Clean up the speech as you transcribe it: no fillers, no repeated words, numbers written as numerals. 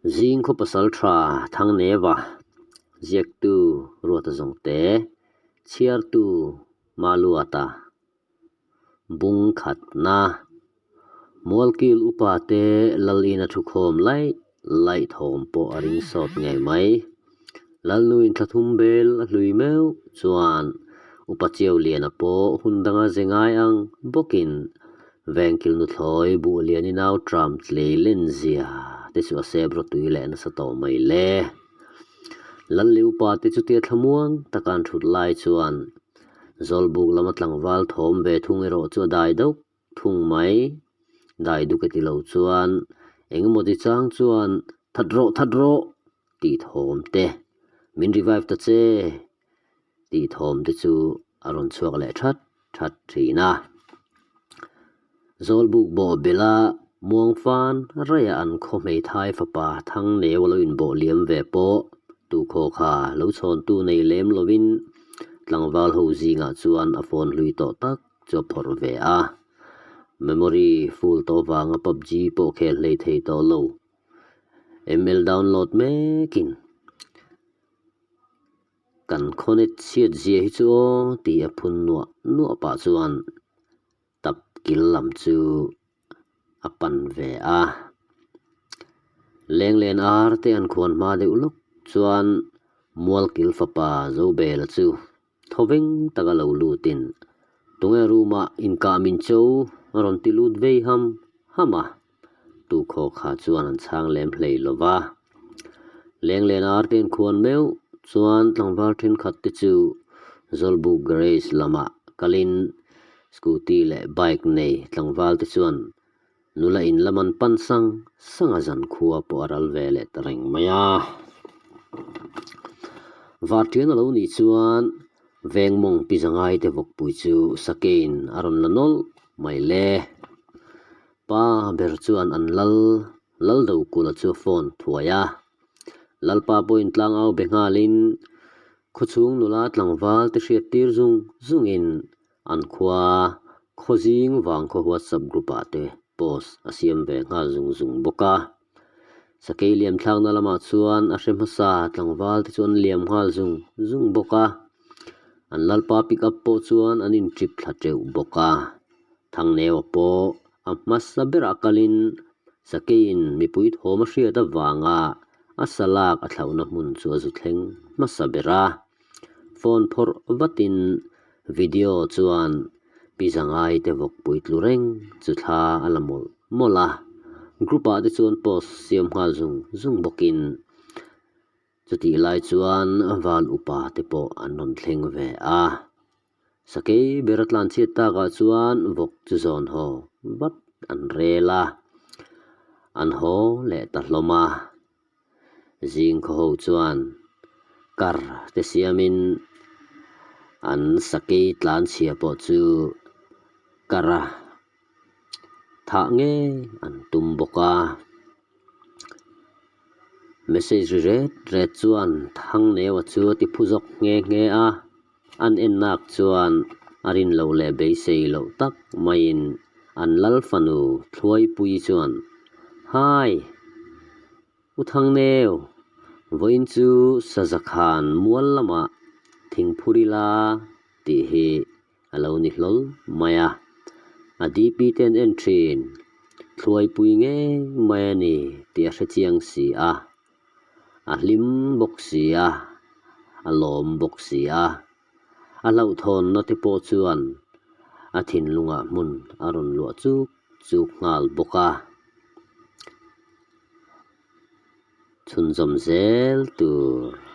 Zing khaw pasal tha Thangneva, ziaktu Ruata Zawngte, chhiartu Maluata, bung khatna, Mualkil upa te Lalina thukhawm laih laih thawm pawh a ring sawt ngei mai. Lalnuin thla thum bel a hlui meuh chuan Upa Chiauliana pawh hun danga ze ngai ang bawkin Vengkil nuthlawi buh lian i nau tram tlei len zia te chu a sep rawtui leh nasa tawh mai le. Lalli upa te chutia thlamuang taka an thut lai chuan Zawlbuk lama tlangval thawm ve thung erawh chu a dai deuh thung mai. Dai duk e ti lo chuan engemaw ti chang chuan That rawh, that rawh! tih thawm te, Min revive ta che! tih thawm te chu a rawn chhuak leh that that thin a. Zawlbuk bawh bela Muangfan raia an khaw hmeithai fapa Thangneu a lo inbawh liam ve pawh tukhaw kha lo chhawntu nei lem lovin tlangval ho zingah chuan a phone hlui tawh tak chu a phawrh ve a. Memory full tawh vanga PUBG pawh khel hlei thei tawh lo. ML download mekin Kan khawnet chhiat zia hi chu aw tih a phun nuah nuah pah chuan tap kil lam chu a pan ve a. Lenglen ar te an khuan hma deuh lawk chuan Mualkil fapa Zobela chu thawveng taka lo lutin tunge room ah inkah min cho a rawn ti lut vei ham ham a. Tukhaw kha chuan an chhang lem hlei lo va. Lenglen ar te inkhuan meuh chuan tlangval thenkhat te chu Zawlbuk garage lamah kalin scooty leh bike nei tlangval te chuan nula in lam an pan sang sang a zankhua pawh a ral ve leh ta reng mai a. Vartian a lo nih chuan Vengmawng pi zangai te vawkpui chu Sakein a rawn la nawlh mai le. Pa ber chuan an lal lal do kula chu a phone thuai a. Lalpa pawhin tlang au be nghalin khawchhung nula tlangval te hriat tir zung zungin an khua khawzing vang khaw WhatsApp group ah te post a siam ve nghal zung zung bawk a. Sakei liam thlakna lamah chuan a hre hmasa tlangval te chu an liam nghal zung zung bawk a. An lalpa pick up pawh chuan an intrip thla teuh bawk a. Thangneuha pawh a hmasa berah kalin Sakeiin mipui thawm a hriat avanga a salak a thlauhna hmun chu a zu thleng hmasa ber a. Phone phawrh vatin video chuan Pi Zangai te vawkpui tlu reng chu thla a la mawlh mawlh a. Group ah te chuan post siam nghal zung zung bawkin chutih lai chuan val upa te pawh an rawn thleng ve a. Sakei ber a tlan chhiat takah chuan vawk chu zawn haw vat an rel a, an haw leh ta hlawm a. Zing khaw ho chuan kar te siamin an sakei tlan chhia pawh chu kar a thah ngei an tum bawk a. Message ri ret ret chuan Thangneuha chu a ti phu zawk nghe nghe a. An ennak chuan a rin loh leh beisei loh tak maiin an lal fanu Thluaipui chuan, Hai! U Thangneu, vawiin chu Sazakhan mual lamah thingphur ila tih hi a lo ni hlawl mai a. A DP te an en thin, Thluaipui ngei mai a ni tih a hrechiang si a. A hlim bawk si a, a lawm bawk si a. A hlauhthawnna te pawh chuan a thinlungah hmun a rawn luah chuk chuk nghal bawk a. Chhunzawm zel tur.